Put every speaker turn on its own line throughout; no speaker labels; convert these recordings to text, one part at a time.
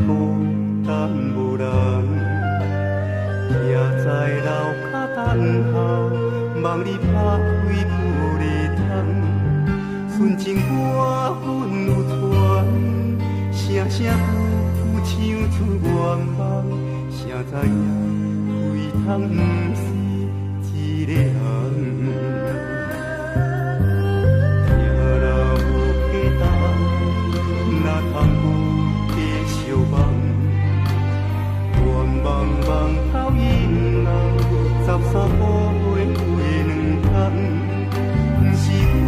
步等無人，徛在樓跤等候，望你拍開玻璃窗，純情我阮有傳，聲聲句句唱出願望，誰知影開窗毋是一個人。疼若無價值，哪通閣繼續望？願望望到陰暗，13个月过两冬，毋是阮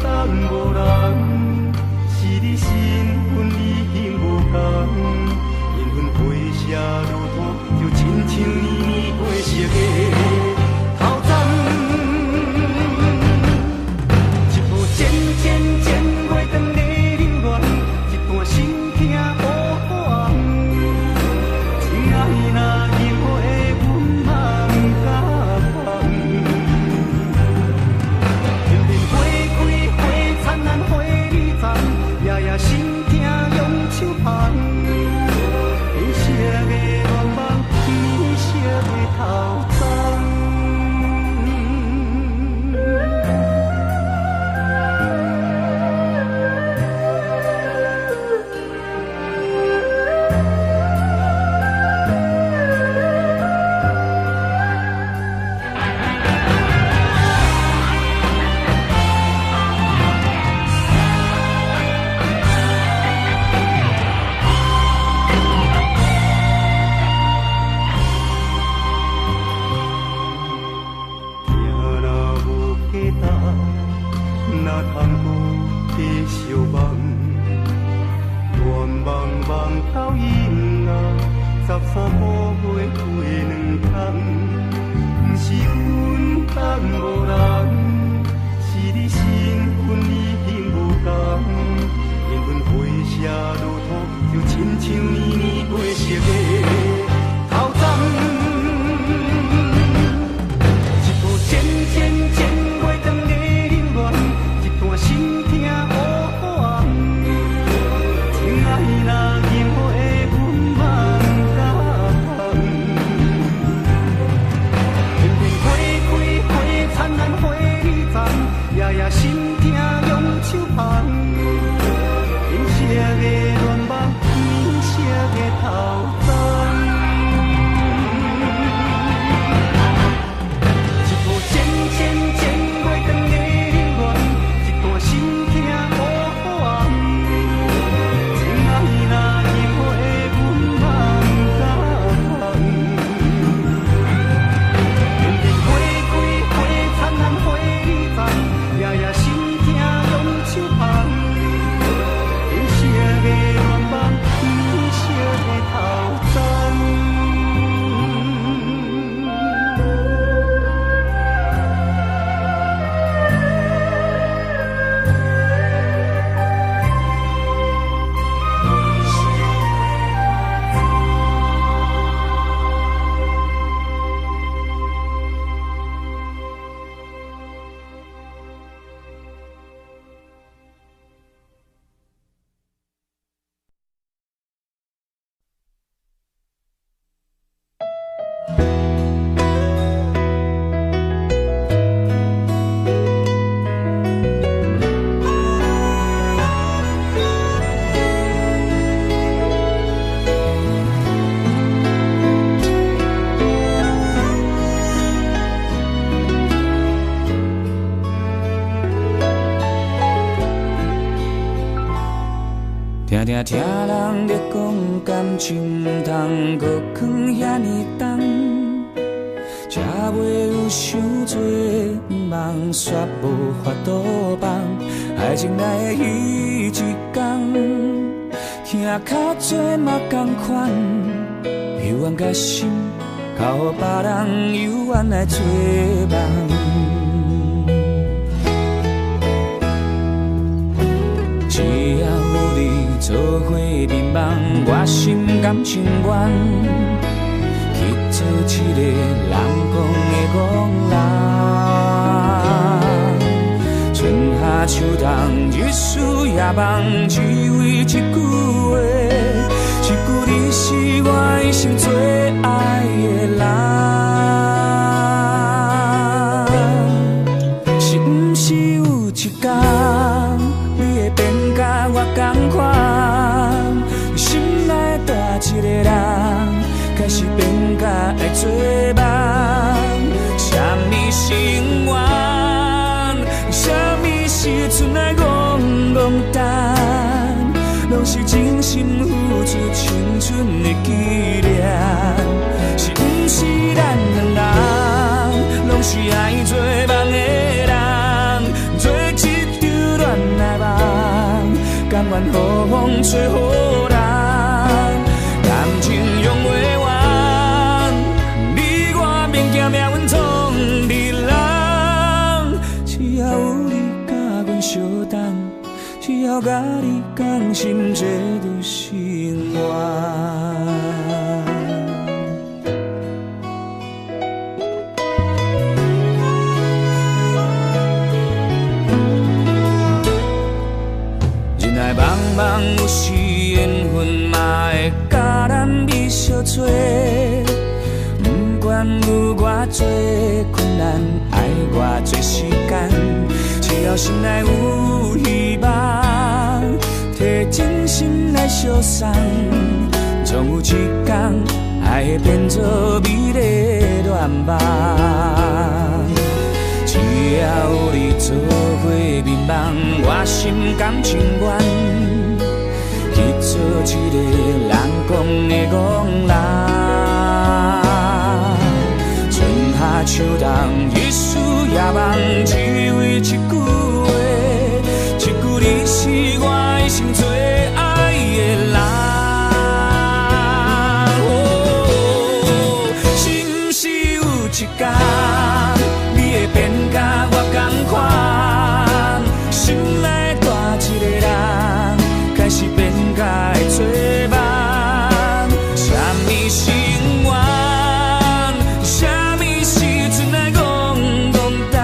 等無人，是你身份已經無仝。緣分花謝落土，就親像年年過色的頭鬃。一步前前前袂當的留戀，一段心疼烏黃。情愛若樱花，阮嘛毋敢放。偏偏花開花燦爛花裡藏，夜夜心疼用手捧。變色的願望，變色的頭鬃。疼若無價值，哪通閣繼續望？願望望到陰暗，13个月過兩冬，毋是阮等無人，是你身份已經無仝。緣分花謝落土，就親像年年過色的頭鬃。一步前前前袂當的留戀，一段心疼烏黃。情愛若櫻花，阮嘛毋敢放。偏偏花開花燦爛花裡藏，夜夜心疼用手捧。變色的願望，變色的頭鬃。一步前前前袂當的留戀，一段心疼烏黃。情愛若櫻花，阮嘛毋敢放。偏偏花開花燦爛花裡藏，夜夜心疼用手捧。變色的願望，變色的頭鬃。
听听听人咧讲感情，毋通阁囥遐呢重，才袂有伤济愿望，煞无法度放。爱情来的彼一工，疼較济嘛仝款，犹原共心交予别人，犹原来做梦。只要有你做伙眠梦，我心甘情愿去做一个人讲的戆人。春夏秋冬，日思夜梦，只为一句话，一句生最愛的人。是毋是有一天，你會變甲我仝款？心內蹛一个人，開始變甲愛做夢。啥物是永遠？啥物是賰愛戇戇等？攏是真心付出青春的紀念。是毋是咱兩人，攏是愛做夢的人？做一場戀愛夢，甘願予風吹予人，感情用袂完，你我免驚命運創治人。只要有你佮阮相等，只要佮你仝心，這就是永遠。人愛茫茫，有時緣分嘛會共咱微相揣。不管有偌濟困難，愛偌濟時間，只要心內有希望，提真心來相送，總有一天愛會變做美麗的願望。只要有你做伙眠夢，我心甘情願去做一个人講的戇人。春夏秋冬，日思夜夢，只為一句話，一句你是我一生最愛的人。哦，是毋是有一天，你會變甲我仝款？心內蹛一个人，開始變甲會做夢。啥物是永遠？啥物是賰愛戇戇等？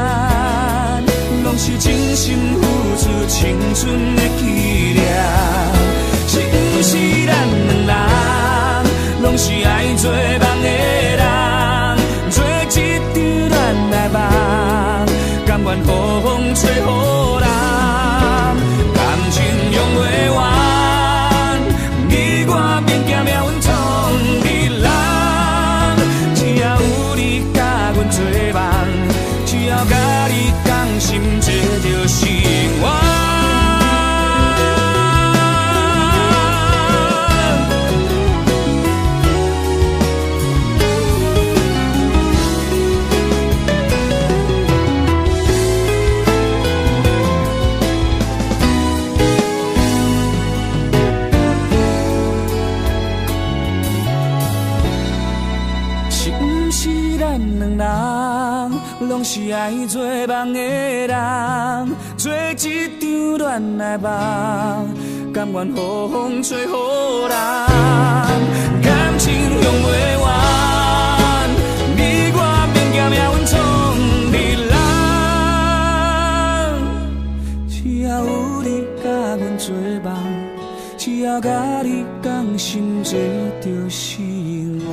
攏是真心付出青春的紀念。是毋是咱兩人，攏是愛做夢的人？做一場戀愛夢，甘願予風吹予人，感情用袂完，你我免驚命運創治人。只要有你佮阮做夢，只要佮你仝心，這就是永遠。是毋是咱兩人，攏是愛做夢的人？做一場戀愛夢，甘願予風吹予人，感情用袂完，你我免驚命運創治人。只要有你佮阮做夢，只要佮你仝心，這就是永遠。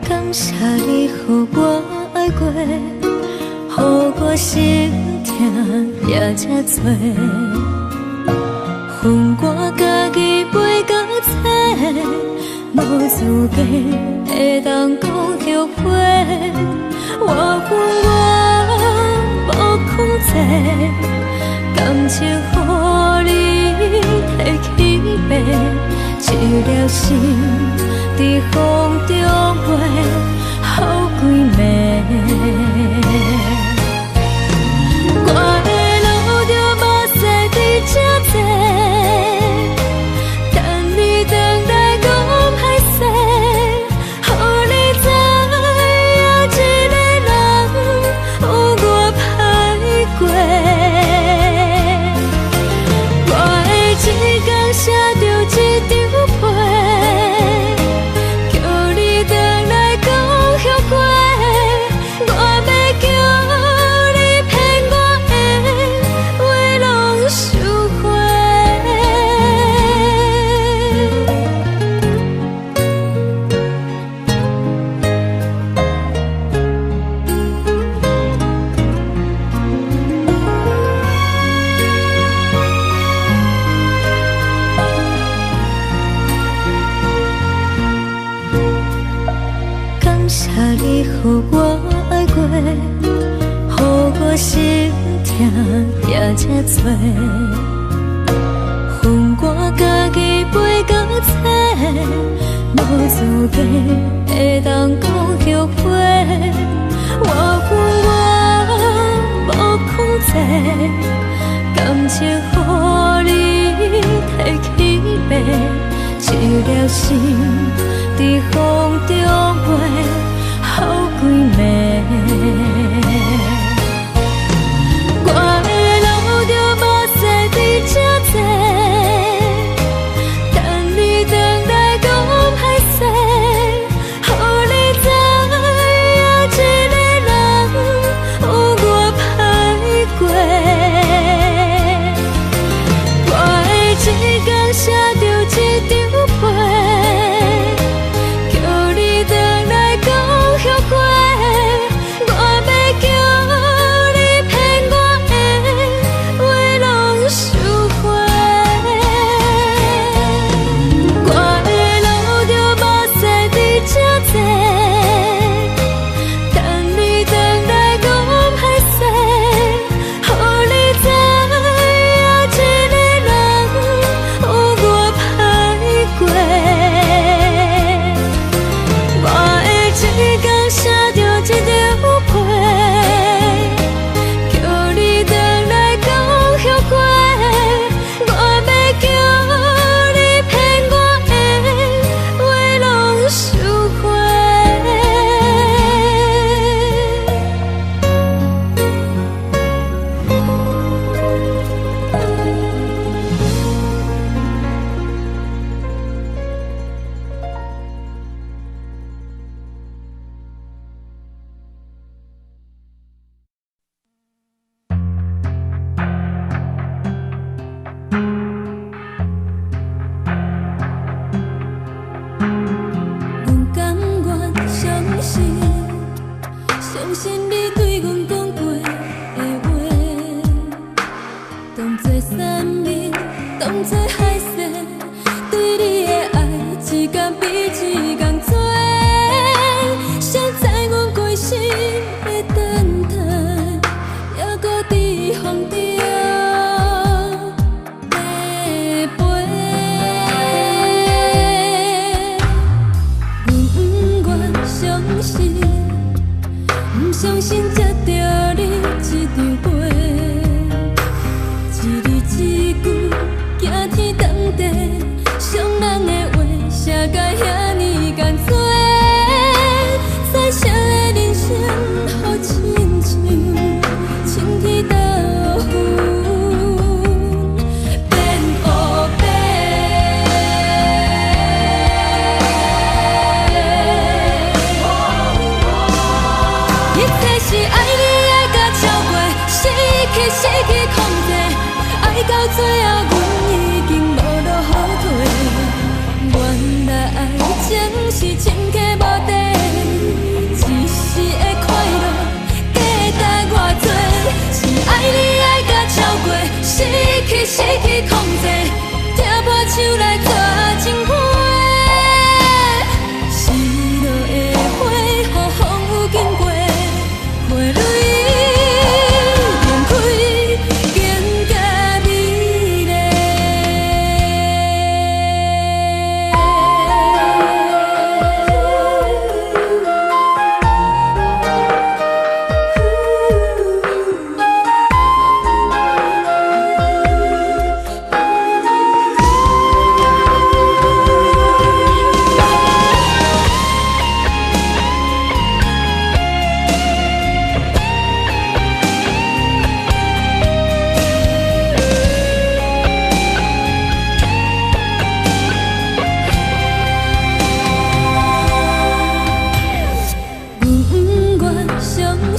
感謝你予我愛過，予我心疼也這多，分我家己飞到册，無資格會當講後悔。我分我濟，感情予你提去爬，一粒心佇風中飛，予規暝。我會留著目屎佇這坐，等你轉來講歹勢，予你知影一个人有偌歹過。我會一工寫著一張批，叫你轉來講後悔，我欲叫你騙我的話攏收回。感謝你予我愛過，予我心疼也這多。予我家己飞到册，無資格會當講後悔。我有我無控制，感情予你提去爬，一粒心佇風中飛，予規暝。我會留著目屎佇這坐，等你轉來講歹勢，予你知影一個人有偌歹過。我會一工寫著一張批，叫你轉來講後悔，我欲叫你騙我的話攏收回。我會留著目屎佇這坐，等你轉來講歹勢，予你知影一個人有偌歹過。我會一工寫著一張批，叫你轉來講後悔，我欲叫你騙我的話攏收回。
阮甘願相信，相信你對阮講過的話，當作山盟，當作海誓，對你的愛一天比一天多。誰知阮規心的等待，猶閣佇風中欲飛。阮不願相信，不相信接著你這張批，一字一句驚天動地，傷人的話寫甲遐爾艱多，彩色的人生予親像青天豆腐變烏白。一切是愛你愛甲超過，失去失去控制，愛到最後，阮已經無路予退。原來愛情是深刻無底，一時的快樂價值偌濟，是愛你愛甲超過，失去失去控制，拆破手來绝情花。失落的花，予風雨經過，花蕊連開。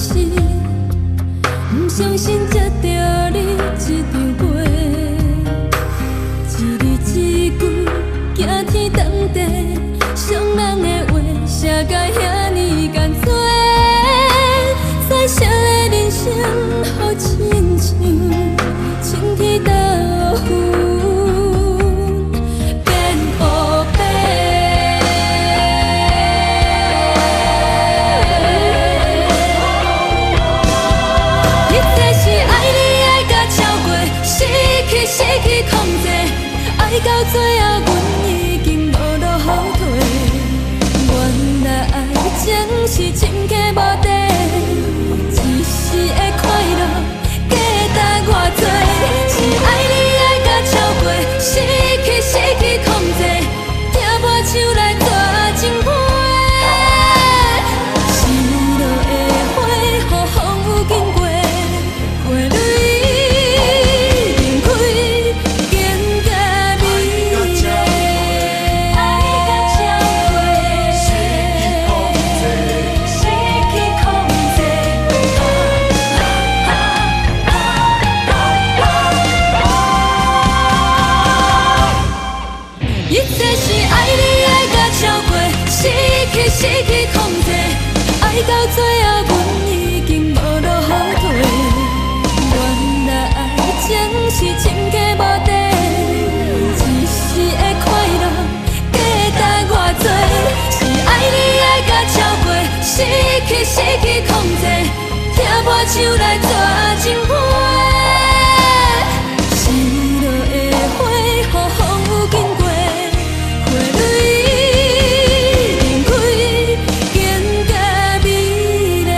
信，毋相信接著你這場飛，一字一句驚天動地，傷人的話寫甲遐爾艱多，彩色的人生予親像青天豆腐變烏白。一切是愛你愛甲超過，失去失去控制，愛到最後，阮已經無路予退。原來愛情是深刻無底，一時的快樂價值偌濟？是愛你愛甲超過，失去失去控制，拆破手來大情批。失落的花，予風雨經過，花蕊面開，更加美麗。愛甲超過，
失去控制，
失去控制。一切是愛你愛甲超過，失去失去控制，愛到最後，阮已經無路予退。原來愛情是深刻無底，一時的快樂價值偌濟？是愛你愛甲超過，失去失去控制，拆破手來大情批。失落的花，予風雨經過，花蕊面開，更加美麗。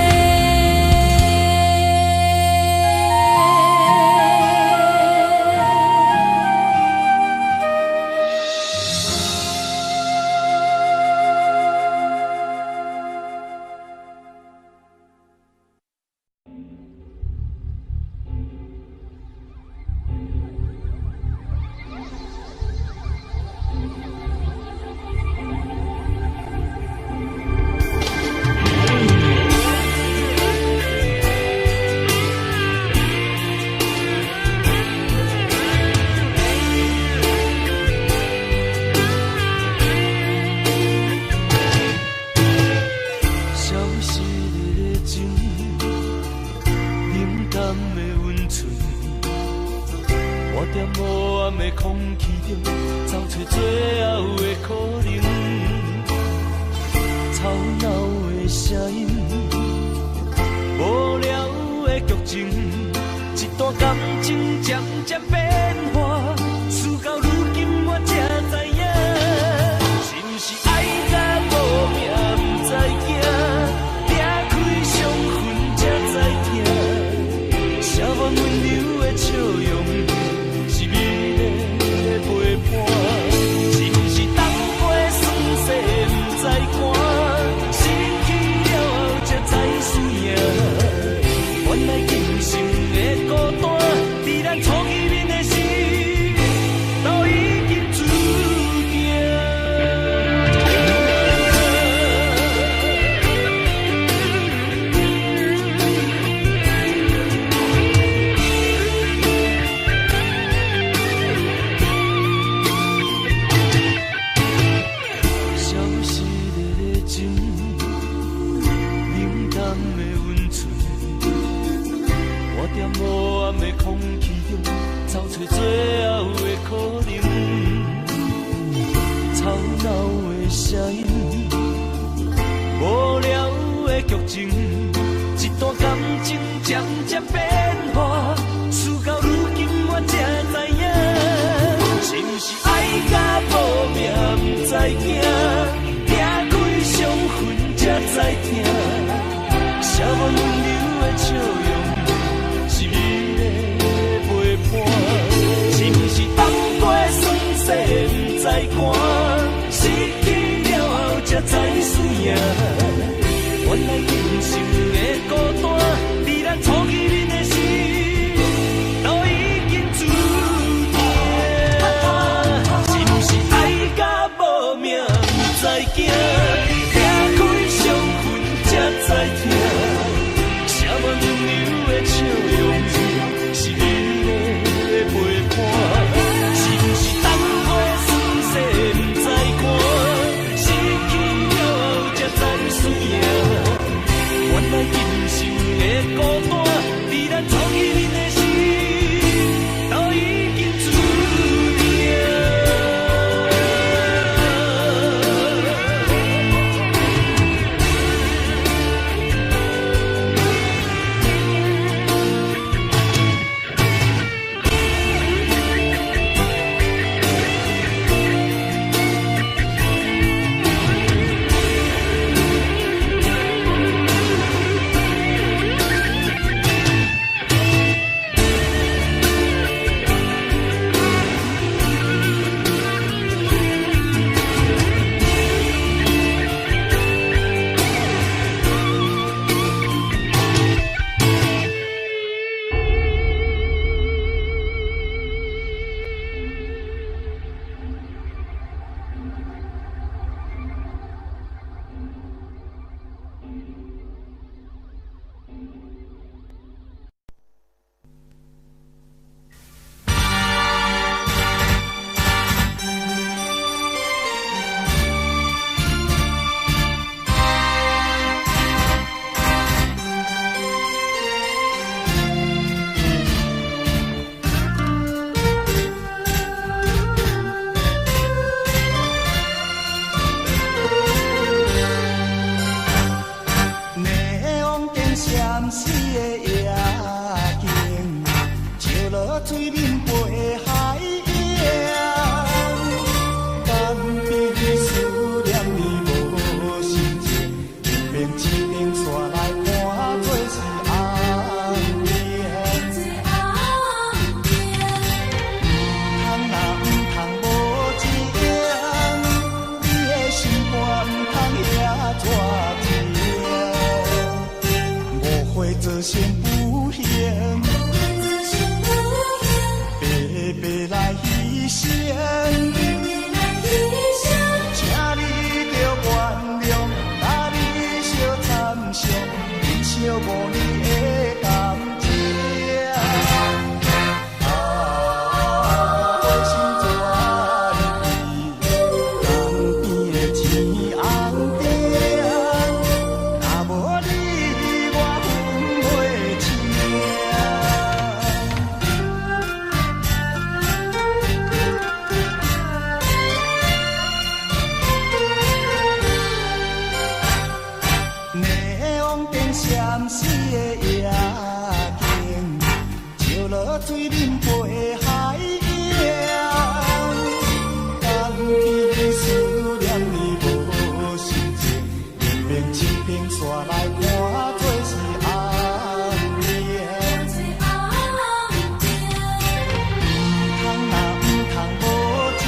消失的情，冷淡的温存，我踮黑暗的空氣中，找找最後的可能。吵鬧的聲音，無聊的劇情，一段感情漸漸變化，事到如今我才知影，是毋是愛甲無命不知驚，拆開傷痕才知疼，寫滿溫柔的笑容，是美麗的陪伴，是毋是冬過霜雪不知寒，失去了後才知輸贏。原來今生的孤單，佇咱初見面的時，都已經注定。消失的情，冷淡的温存，我踮黑暗的空氣中，找找最後的可能。吵鬧的聲音，無聊的劇情，一段感情漸漸變化，事到如今我才知影，是毋是愛甲無命不知驚，拆開傷痕才知疼，寫滿溫柔的笑容，是美麗的陪伴，是毋是冬過霜雪不知寒，失去了後才知輸贏。原來今生的孤單，佇咱初見面的時，都已經注定。是毋是愛甲無命不知驚，拆開傷痕才知疼，寫
心的孤單，佇咱初見面的時，都已經注定。
霓虹燈閃烁的夜景，照落水面飛海影。江邊思念你無心情，明明一定煞來看做是紅燈。毋通若毋通無情，你的心肝毋通遐絕情。誤會造成不幸，白白來犧牲。請你著原諒，甲你相參詳，珍惜五年的感情。啊，回心轉意，江邊的青紅燈，若無你，我分袂清。霓虹燈閃爍的夜景，照落水面飛海影。江邊思念你無心情，明明一平煞來看做是紅燈。毋通若毋通無情，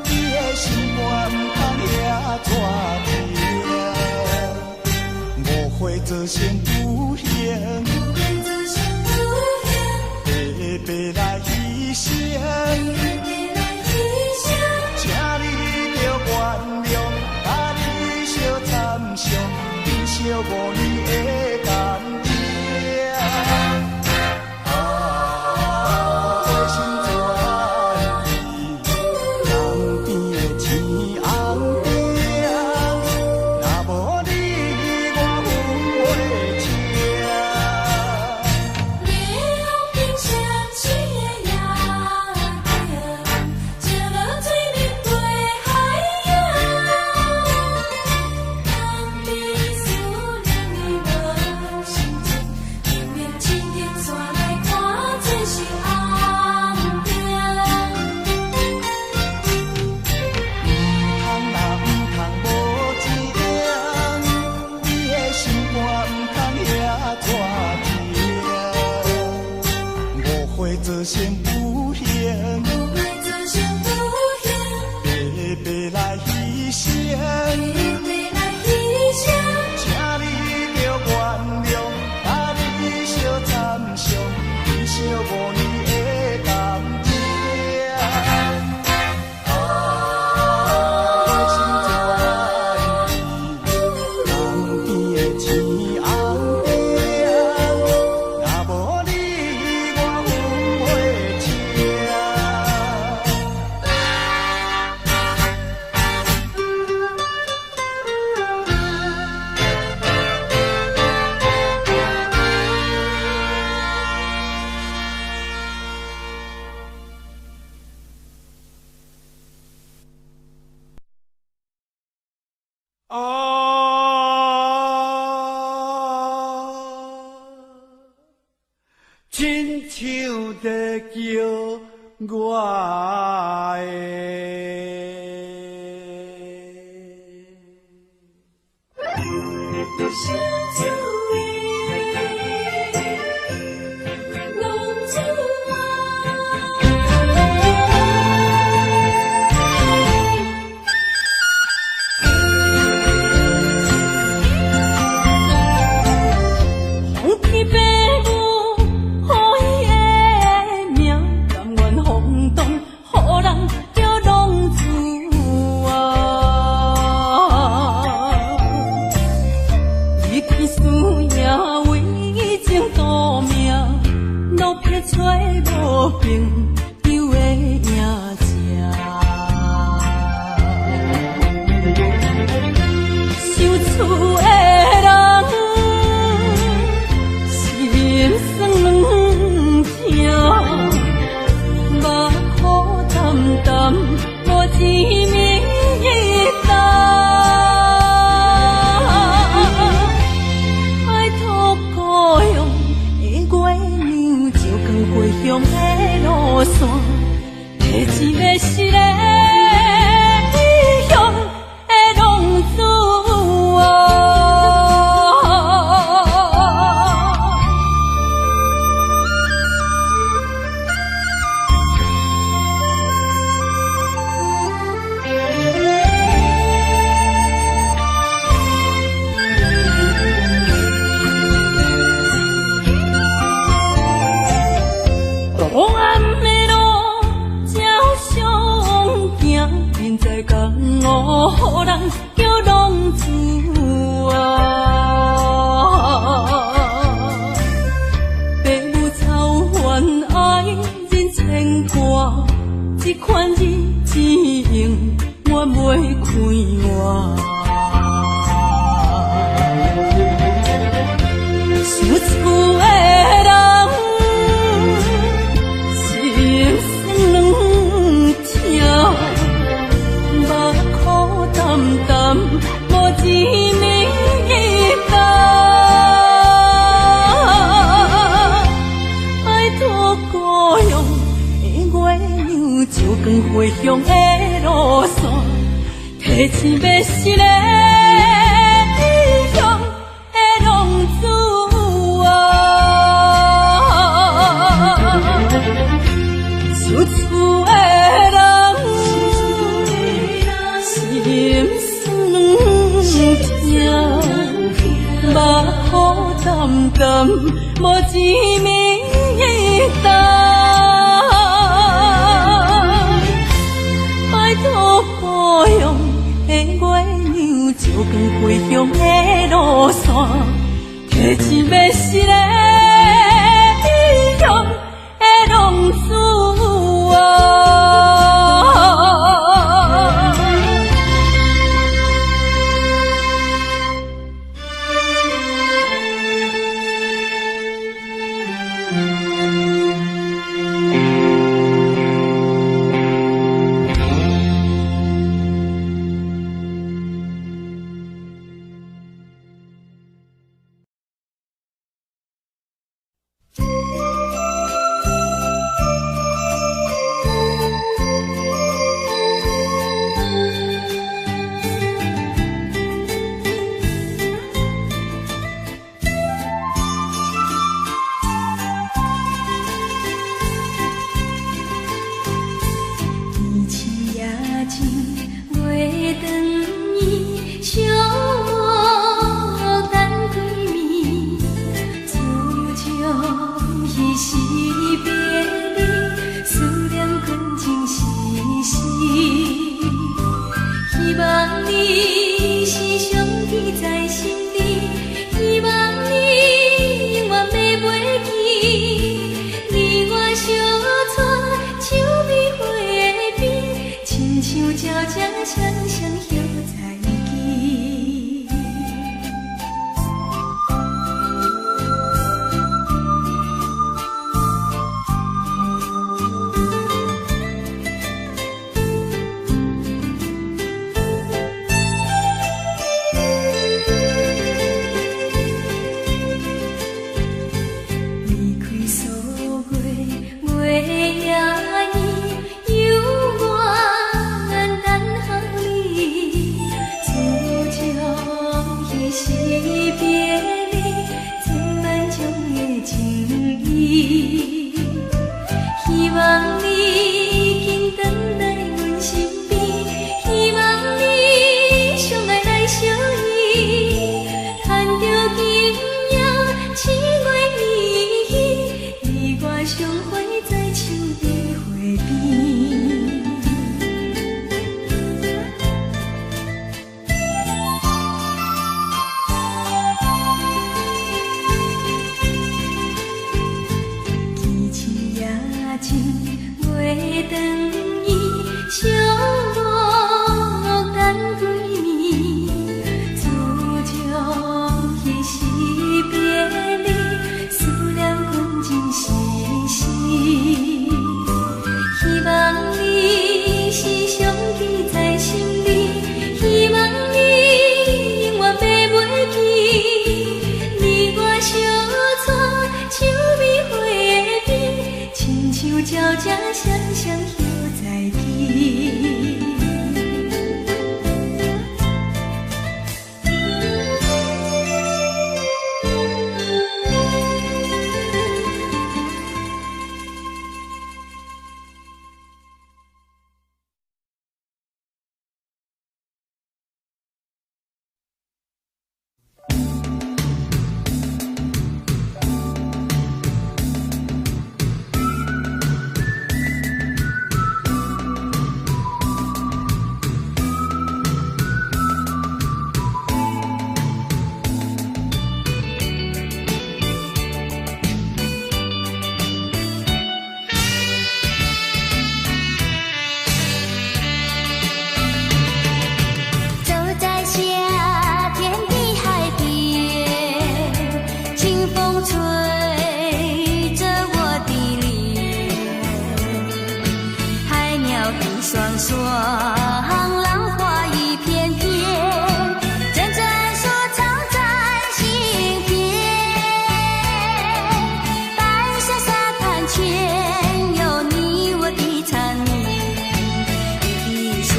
你的心肝毋通遐絕情。誤會造成不幸，白白來犧牲。請你著原諒，甲你相參詳，珍惜五年的感情。啊，回心轉意，江邊的青紅燈，若無你，我分袂清。
霓虹燈閃爍的夜景，照落水面飛海影。江邊思念你無心情，
親像在叫我的。
才双双叶在天。走在夏天的海边，清風吹着我的臉，海鳥一雙雙，浪花一片片，陣陣說唱在心田。白色沙灘前有你我的纏綿，你的笑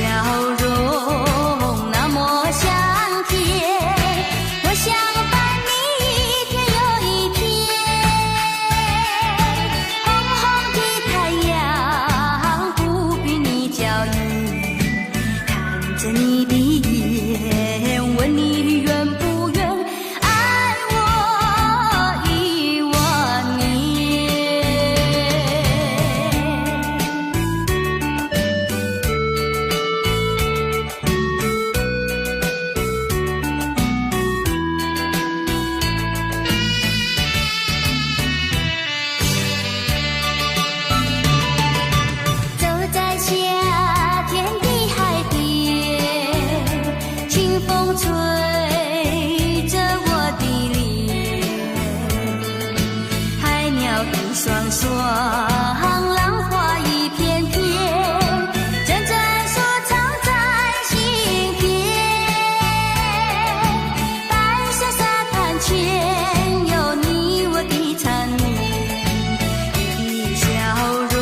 容那麼香甜，我想伴你一天又一天。紅紅的太陽不比你嬌豔，看着你的眼，問你願不願愛我一萬年。走在夏天的海邊，清風吹着我的臉，海鳥一雙雙，浪花一片片，陣陣說唱在心田。白色沙灘前有你我的纏綿，你的笑容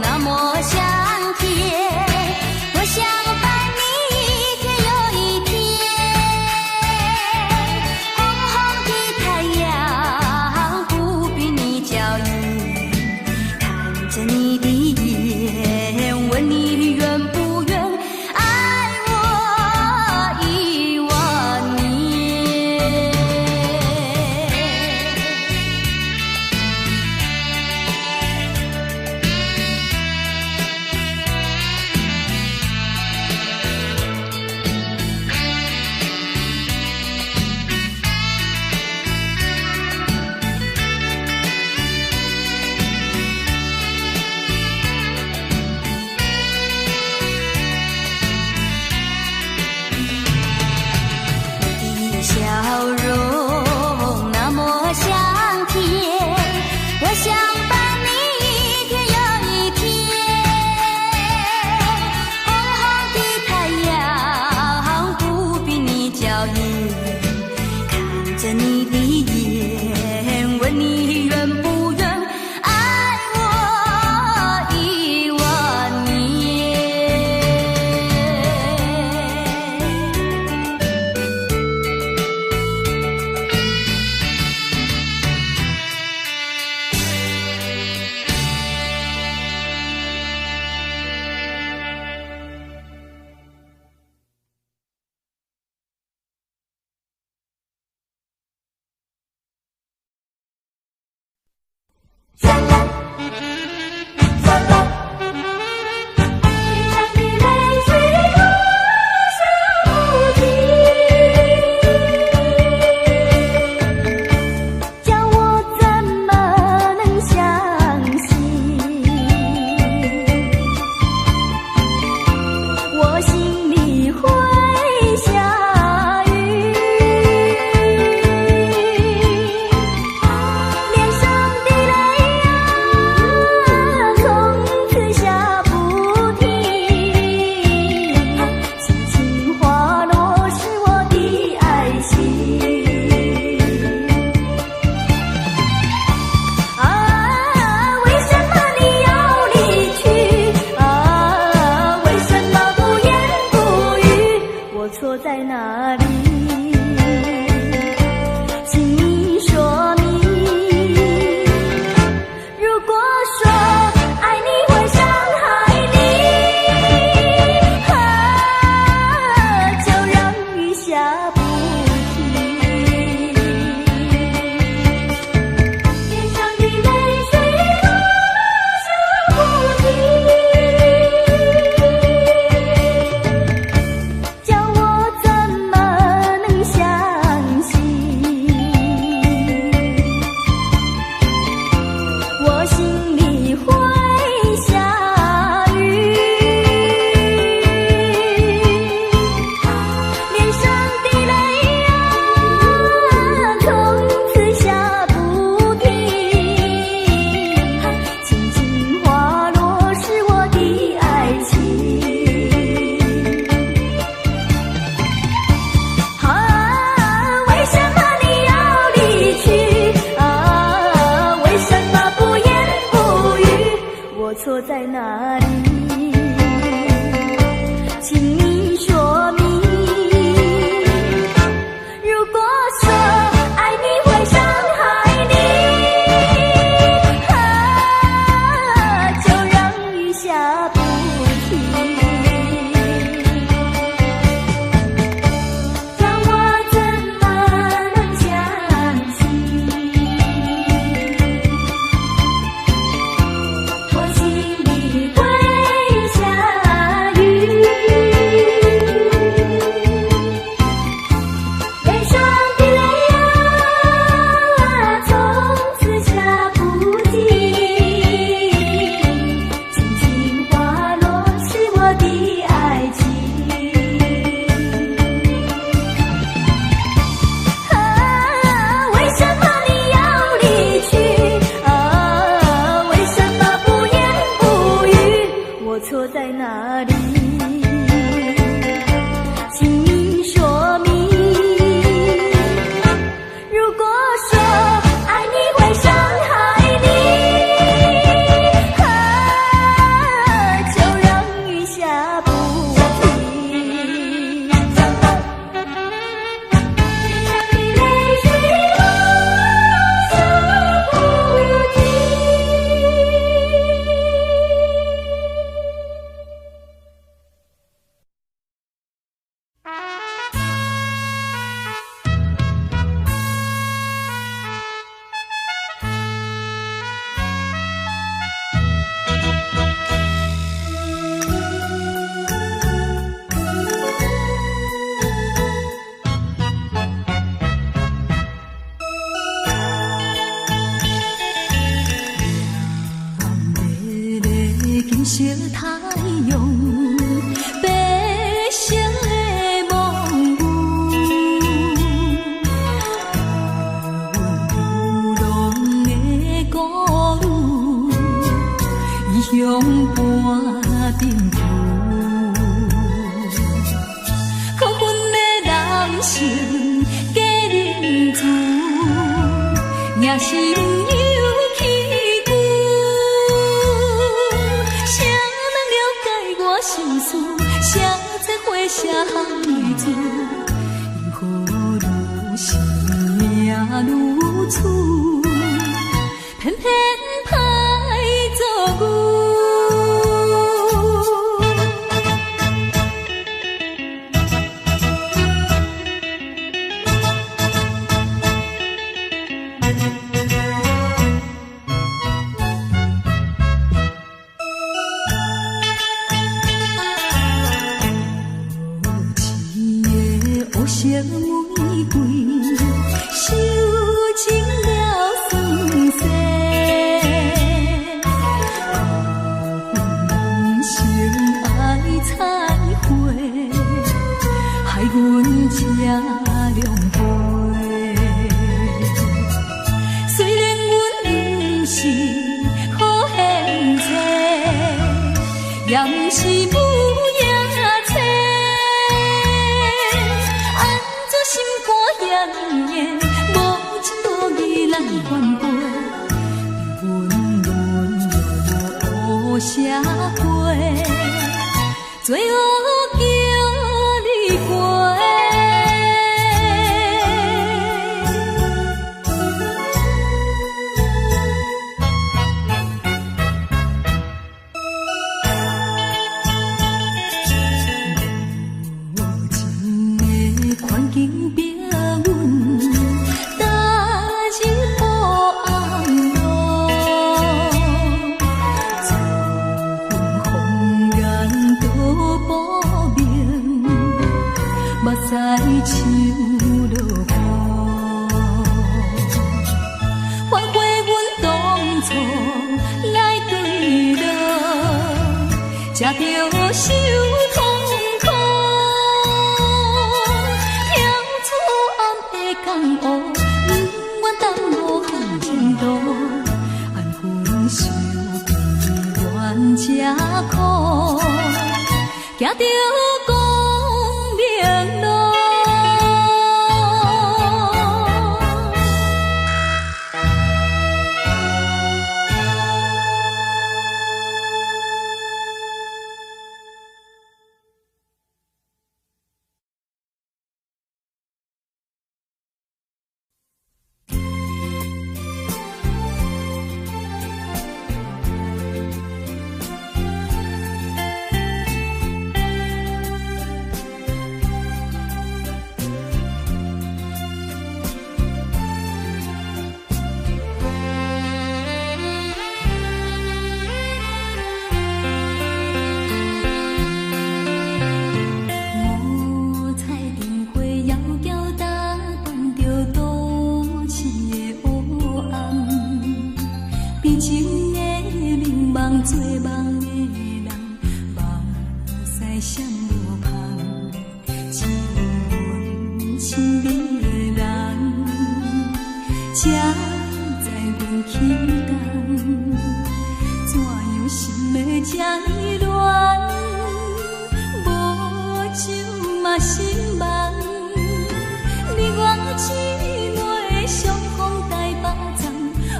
那麼香甜，我想伴你一天又一天。紅紅的太陽不比你嬌豔，看着你的眼，問你願不願愛我一萬年。你的笑容那麼香甜，我想伴你一天又一天。紅紅的太陽不比你嬌豔，看着你的眼，問你願不願愛我一萬年。
你的淚水落下不停，叫我怎麼能相信？我心裡會下雨，臉上的淚啊。
錯在哪裡？請你說明。如果說愛你會傷害你，啊，就讓雨下不停。叫我怎麼能相信？我心裡會下雨，悲傷的淚啊，從此下不停，輕輕滑落是我的愛情。啊，為什麼你要離去？啊，為什麼不言不語？我錯在哪裡？請你說明。如果說愛你會傷害你，啊，就讓雨下不停。淚水啊，下不停。
艷麗的金色太陽，白色的夢霧，予阮流浪的孤女，異鄉伴陣浮。可恨的人生假仁慈，赢心有气久。谁人了解我心事？谁知花谢风雨滋？因何如生命如此，偏偏歹做牛。無情的烏色玫瑰，受盡了酸涩。可恨人生愛彩花，害阮這狼狽。雖然阮不是好獻祭，也毋是母夜叉。按怎心肝遐呢硬，無情無義來反背，阮淪落烏社會，罪惡叫你過。無情的環境逼阮踏入黑暗路，自阮謊言都薄命，目屎像落雨。反悔阮當初來坠落，才著受痛苦。跳出暗的江湖，不愿耽误好前途，安分守悲愿吃苦，行著光明路。市的黑暗，悲情的眠梦做梦的人，目屎闪无芳，只有阮亲爱的人，才知阮起工，怎样心会这呢乱，无酒嘛心梦。你我姊妹相逢台北站，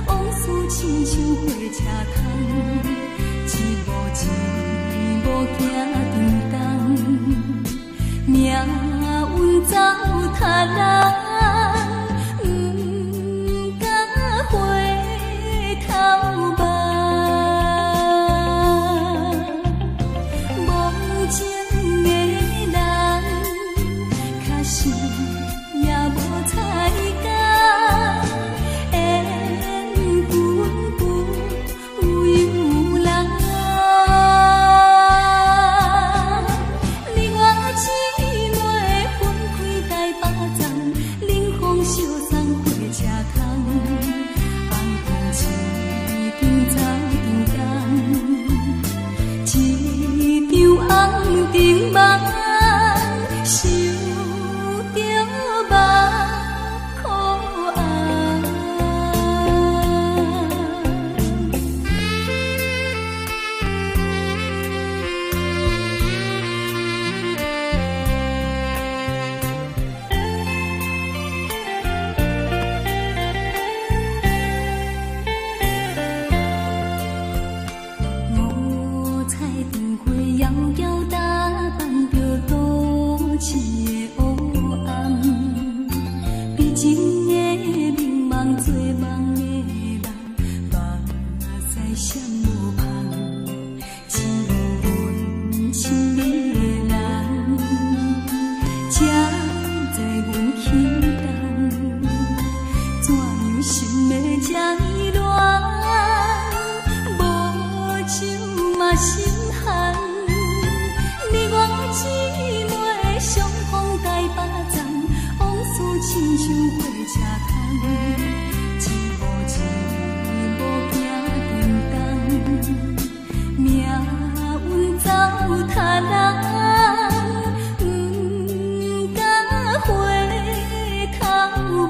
往事亲像火车窗，一步一步行长东，命运走他人，不敢回头望。无情的人，确实也无彩工，缘分不由人。你我姊妹分开台北站，冷风相送火车窗，红灯一张走长东，一场红灯梦，想著目苦红。五彩灯花遥遥打扮著都市的黑暗，悲情的眠梦做梦的人，目屎闪无芳，只有阮亲爱的人，才知阮起工，怎样心会这呢乱，无酒嘛心寒。你我姊妹相逢台北站，往事亲像火车窗，一步一步行长东，命运走他人，不敢回头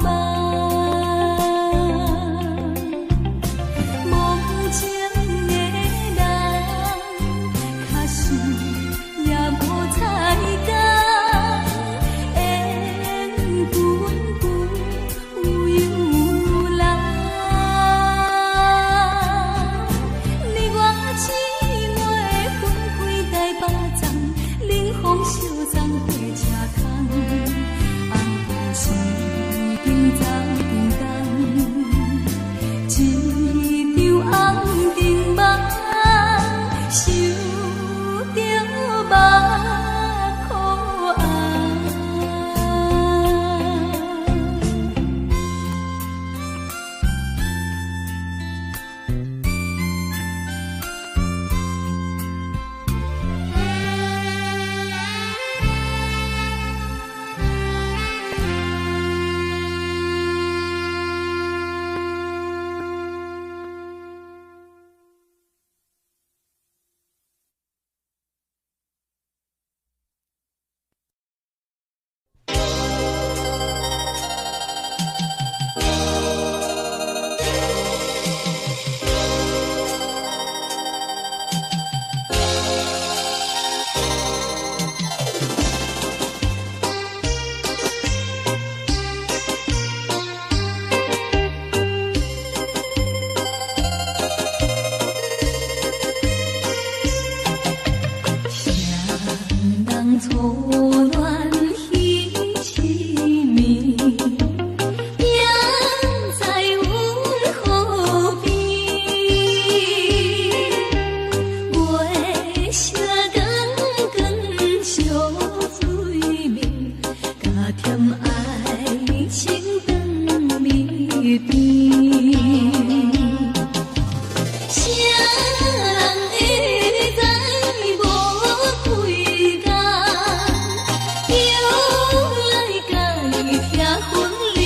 望。无情的人，确实也无彩工，缘分不由人。你我姊妹分开台北站，冷风相送火车窗，红灯一张走长东，一场红灯梦，想著目苦红。谁人初恋彼一暝，行在阮河边，月色光光相对面，加添爱情长绵绵。谁人会知无几工，又来共伊拆分离？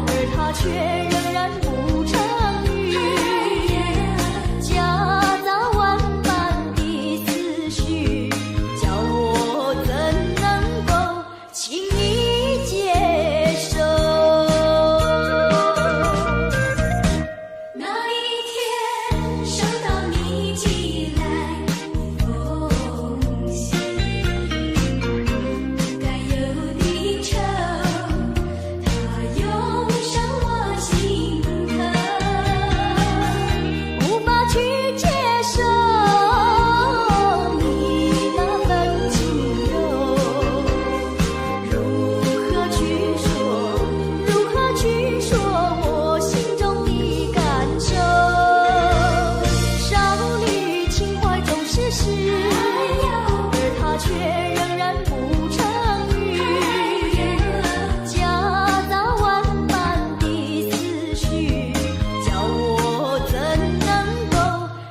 而他卻仍然不成語，夾雜萬般的思緒，叫我怎能夠輕易接受？那一天收到你寄來封信，該有的愁，它湧上我心頭，無法去接受你那份輕柔，如何去說？如何去說我心中的感受？少女情懷總是詩，而他卻仍然不成語，夾雜萬般的思緒，叫我怎能夠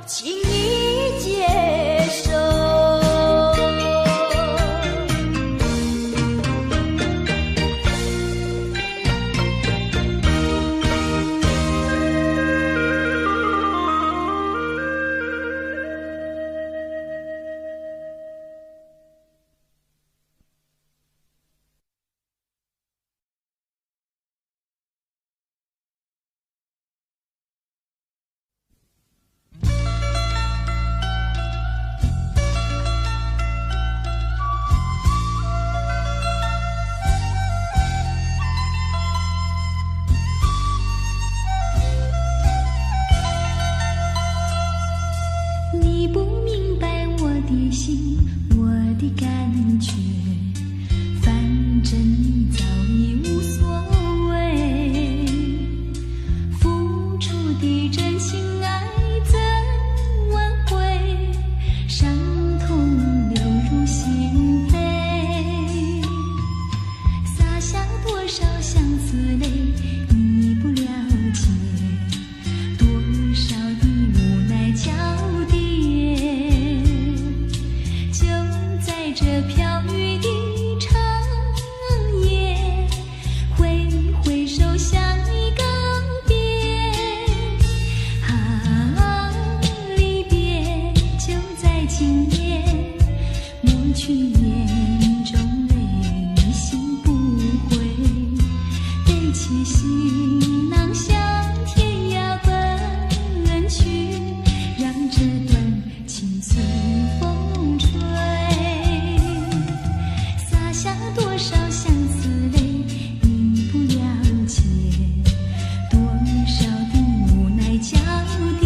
輕易接受？你不明白我的心，我的感覺，反正你早已無所謂。付出的真心愛怎挽回？傷痛流入心扉，灑下多少相思淚，你不了解。多少的無奈交疊，就在這飄雨的長夜，揮揮手向你告別。啊，離別就在今夜，抹去眼中淚，你心不悔，背起行囊向天涯奔去，讓這段情隨風吹，灑下多少相思淚，你不了解，多少的無奈交疊，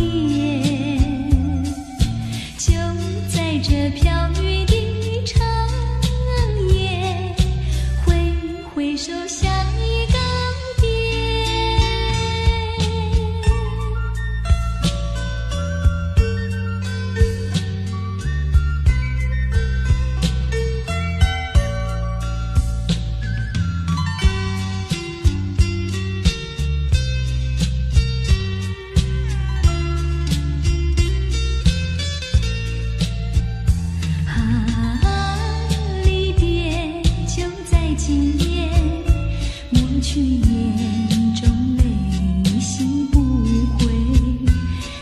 就在這飄雨的長夜，揮揮手向你告別。啊，離別就在今夜，抹去眼中淚，你心不悔，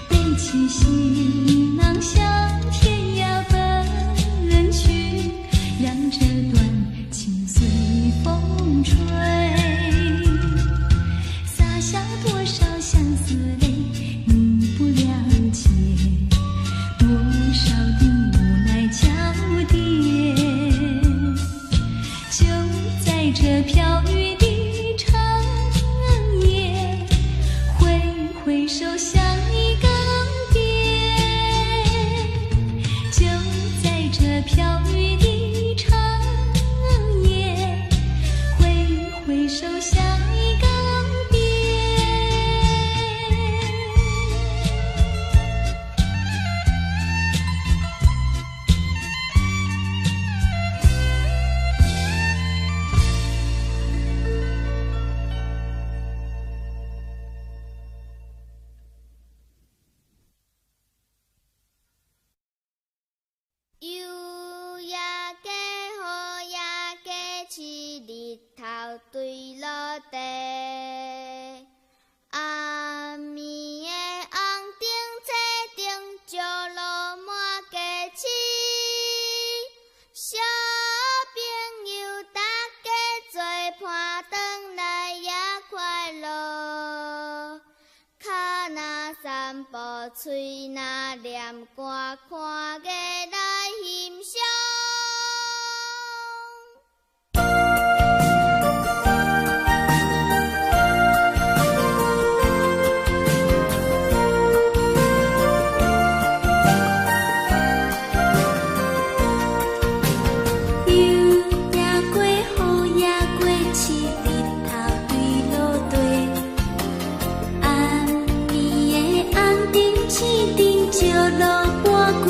背起行囊向天涯奔去，讓這段情隨風吹，灑下多少相思淚，你不了解，多少的無奈交疊，就在這飄雨的長夜，揮揮手向你告別。就在這飄雨的長夜，揮揮手向你告別。
悠悠。喙若念歌，看月來欣賞。
雨也過，雨也過，飼日頭對落地。暗暝的紅燈、青燈，照落半過。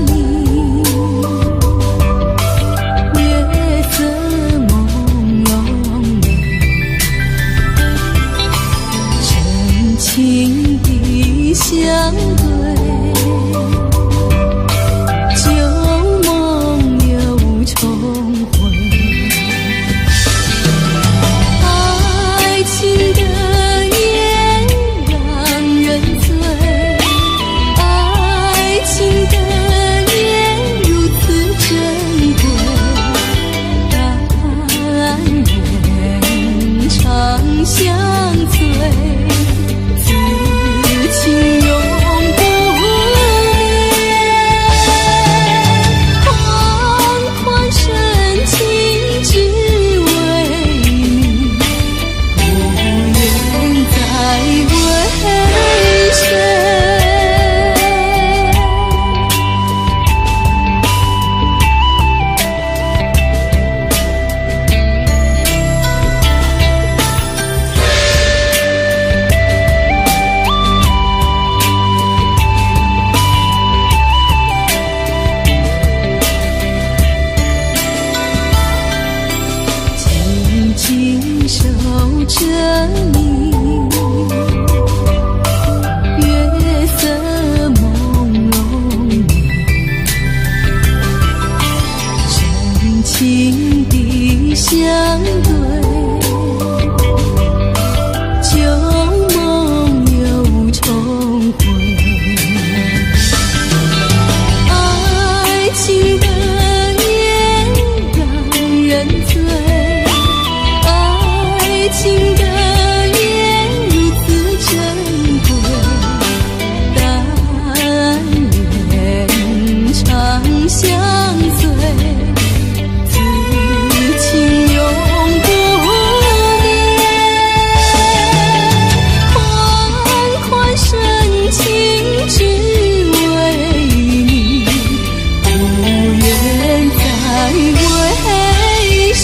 你，月色朦胧美，深情的相對，舊夢又重回。愛情的夜讓人醉，愛情的夜如此珍貴，但願長相隨，此情永不滅。款款深情只為你，不願再為誰。緊緊守著你，月色朦胧美，深情的相對，舊夢又重回。愛情的夜讓人醉，愛情的夜如此珍貴，但願長相隨，此情永不滅。款款深情只為你，不願再為誰。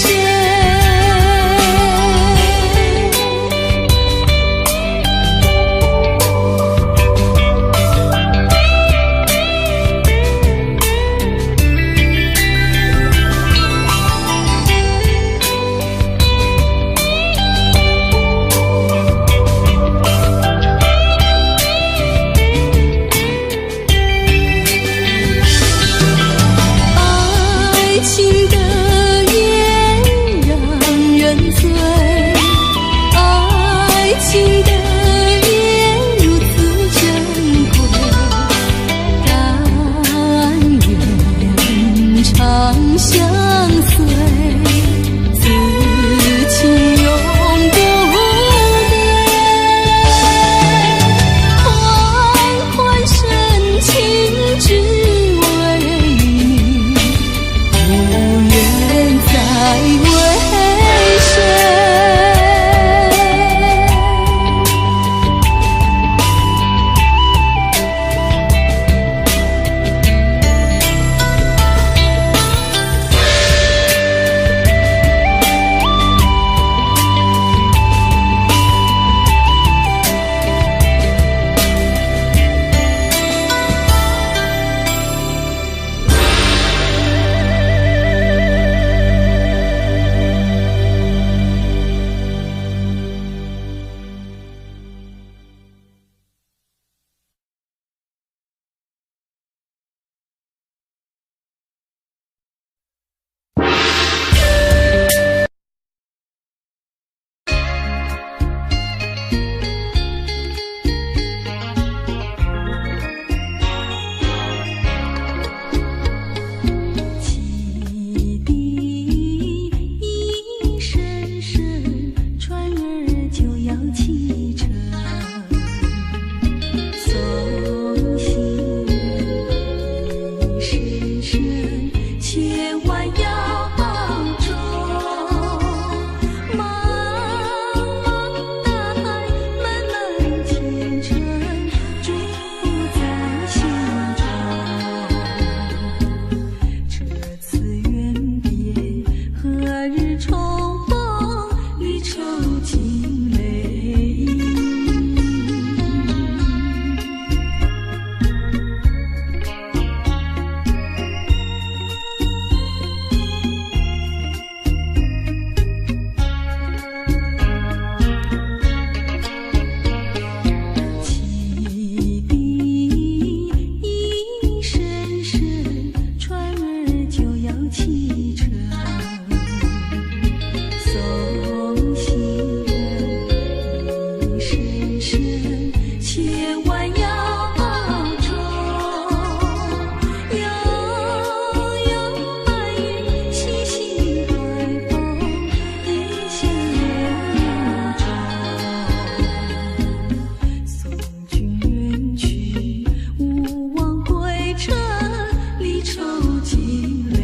愁尽泪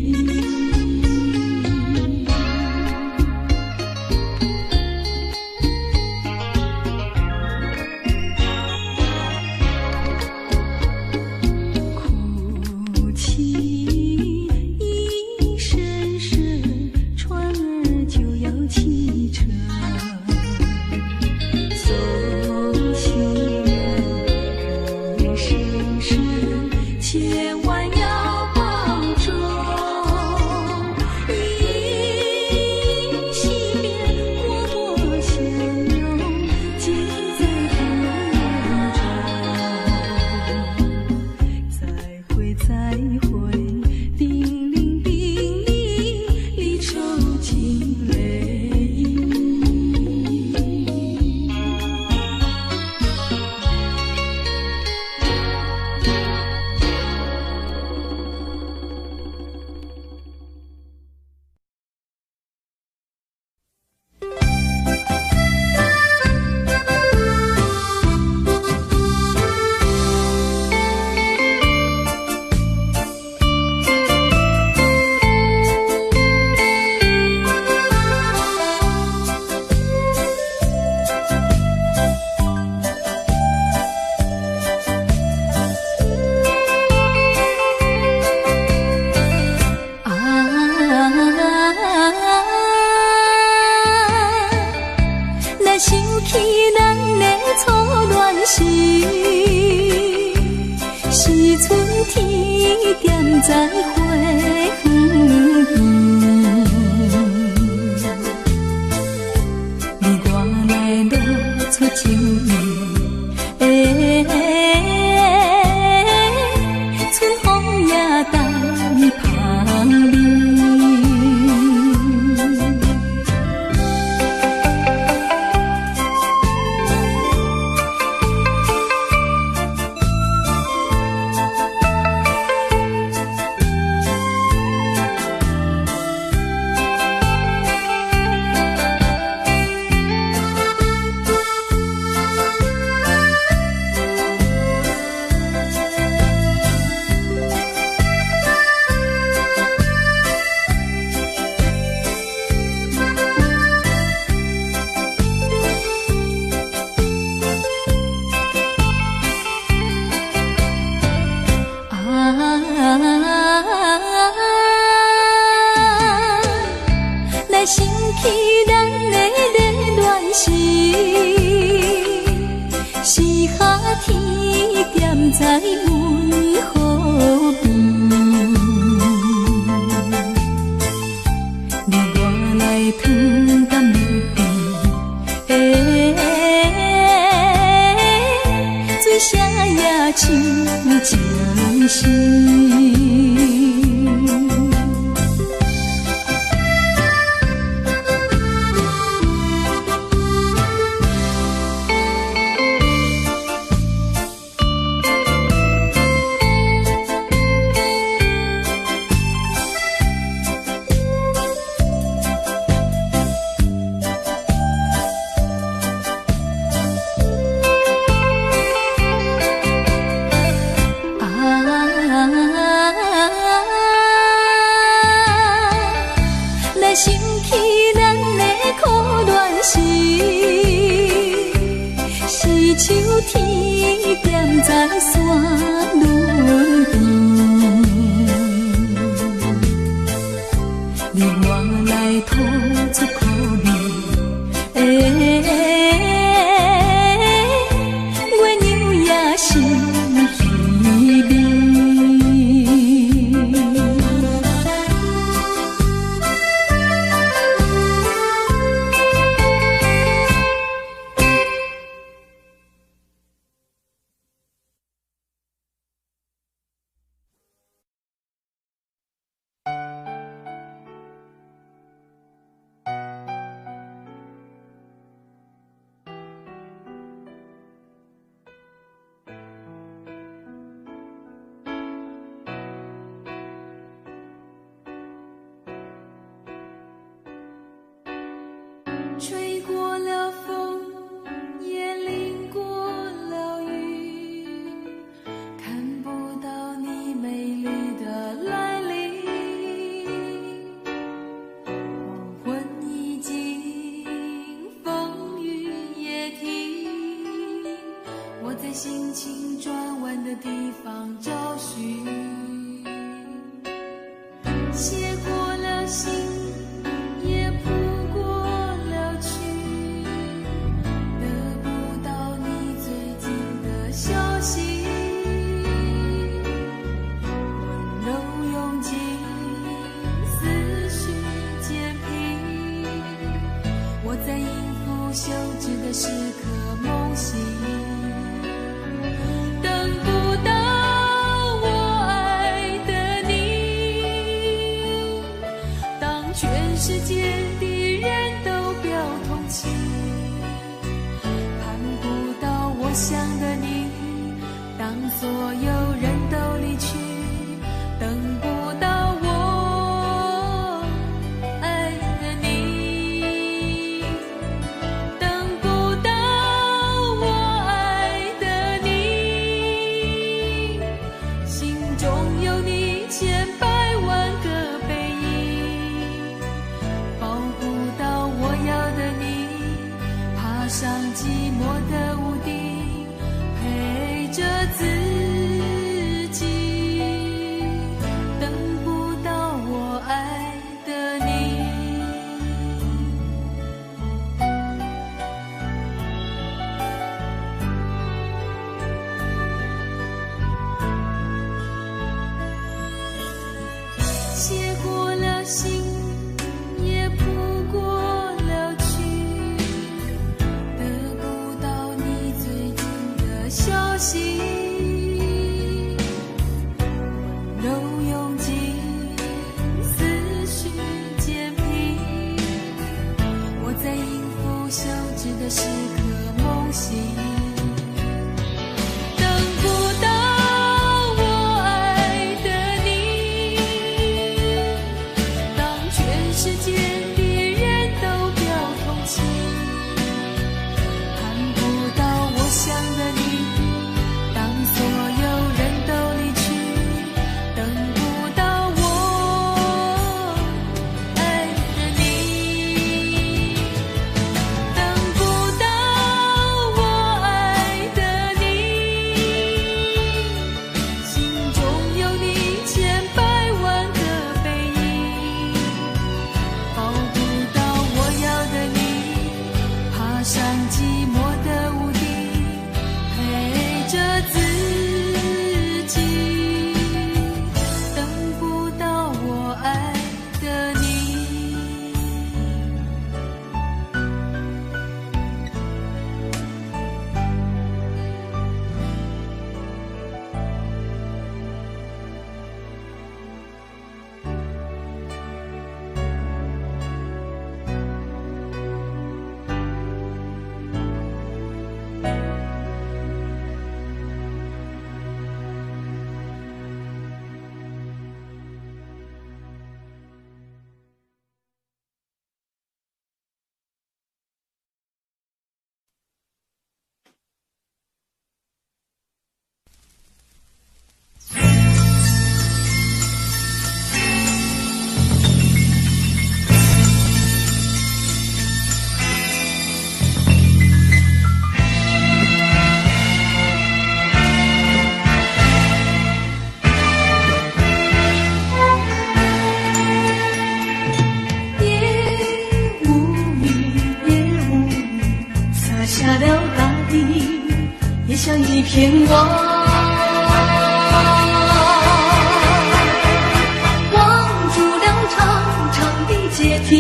印。哭泣一声声，船儿就要启程。送行人一声声，千万要保重。一惜别，默默相拥，尽在不言中。再会再会，叮咛叮咛，离愁尽泪印。啊，若想起咱的初恋时，是春天踮在花园边，你我来露出情意，春风也带香味。啊，若想起咱的热恋时，是夏天踮在阮河边，你我来糖甘蜜甜，水声也像情诗。啊。的時刻夢醒，等不到我愛的你。當全世界的人都表同情，盼不到我想的你。當所有人都離去，等不到我愛的你，等不到我愛的你，心中有你千百萬個背影，抱不到我要的你，爬上寂寞的屋頂，陪著自己，等不到我愛的你。寫過了信，也譜過了曲，得不到你最近的消息，溫柔用盡，思緒漸平，我在音符休止的時刻夢醒，等不到我愛的你。當全世界的人都表同情，盼不到我想的你。當所有人都離去，等不到我愛的你，等不到我愛的你，心中有你千百萬個背影，抱不到我要的你，爬上寂寞的屋頂，陪著自己，等不到我愛的你。
夜無語，夜無語，灑下了大地，也像一片網，網住了長長的階梯。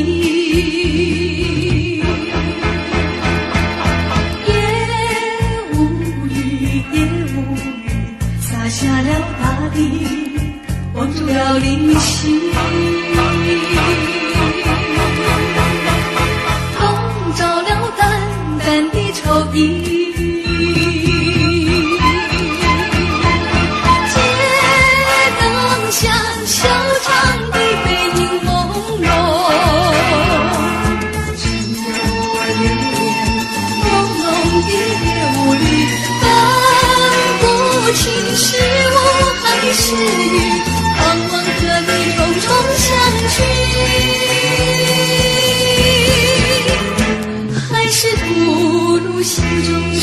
夜無語，夜無語，灑下了大地，網住了靈犀。籠罩了淡淡的愁意。街燈下，修長的背影朦朧，趁着我留戀朦朧的夜霧裡，分不清是霧還是雨，盼望和你重重相聚，還是吐露心中事。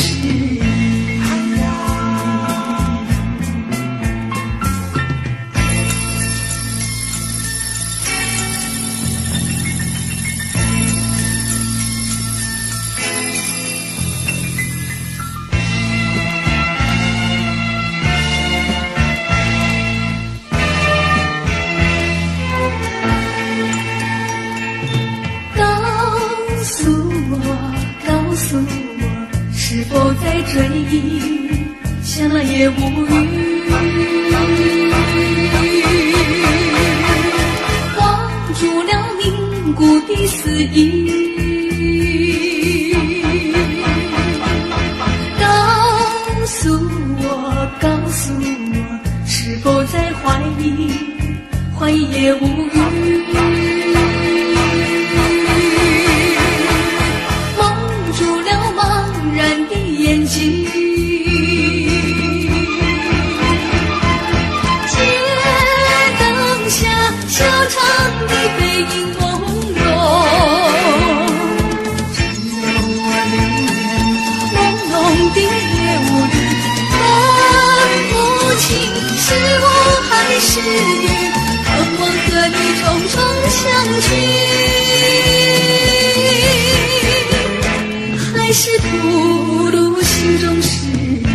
告訴我，告訴我，
追憶，相愛也無語。望住了凝固的思憶，告訴我，告訴我，是否在懷疑？懷疑也無語。蒙住了茫然的眼睛，街燈下修長的背影朦朧，只有我留戀朦朧的夜霧裡，分不清是霧還是雨，渴望和你重重相聚，還是吐露心中誓言。